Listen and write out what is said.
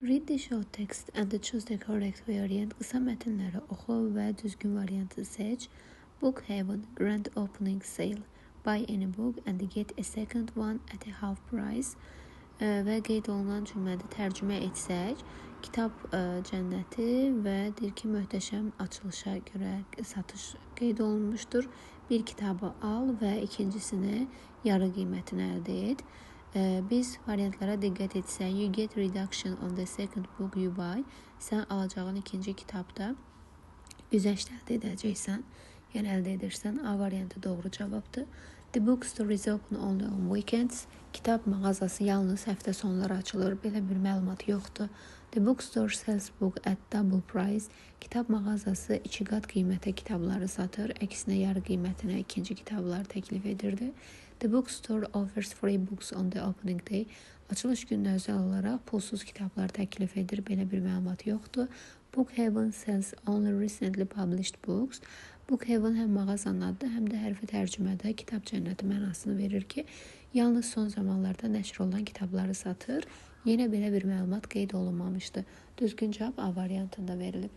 Read the short text and choose the correct variant. Qısa mətnləri oxu və düzgün variantı seç. Book Heaven Grand Opening Sale. Buy any book and get a second one at a half price. Və qeyd olunan cümlədə tərcümə etsək, kitab cənnəti və deyir ki, möhtəşəm açılışa görə satış qeyd olunmuşdur. Bir kitabı al və ikincisini yarı qiymətinə əldə et. Biz variantlara diqqət etsək, you get reduction on the second book you buy. Sən alacağın ikinci kitabda güzəşt əldə edəcəksən. Yəni əldə edirsən. A variantı doğru cavabdır. The bookstore is open only on weekends. Kitab mağazası yalnız həftə sonları açılır. Belə bir məlumat yoxdur. The bookstore sells book at double price. Kitab mağazası iki qat qiymətə kitabları satır. Əksinə yarı qiymətinə ikinci kitabları təklif edirdi. The bookstore offers free books on the opening day. Açılış gününə özəl olaraq pulsuz kitablar təklif edir. Belə bir məlumat yoxdur. Book Heaven sells only recently published books. Book Heaven həm mağazanın adıdır, həm də hərfi tərcümədə kitab cənnəti mənasını verir ki, yalnız son zamanlarda nəşr olunan kitabları satır. Yenə belə bir məlumat qeyd olunmamışdı. Düzgün cavab A variantında verilib.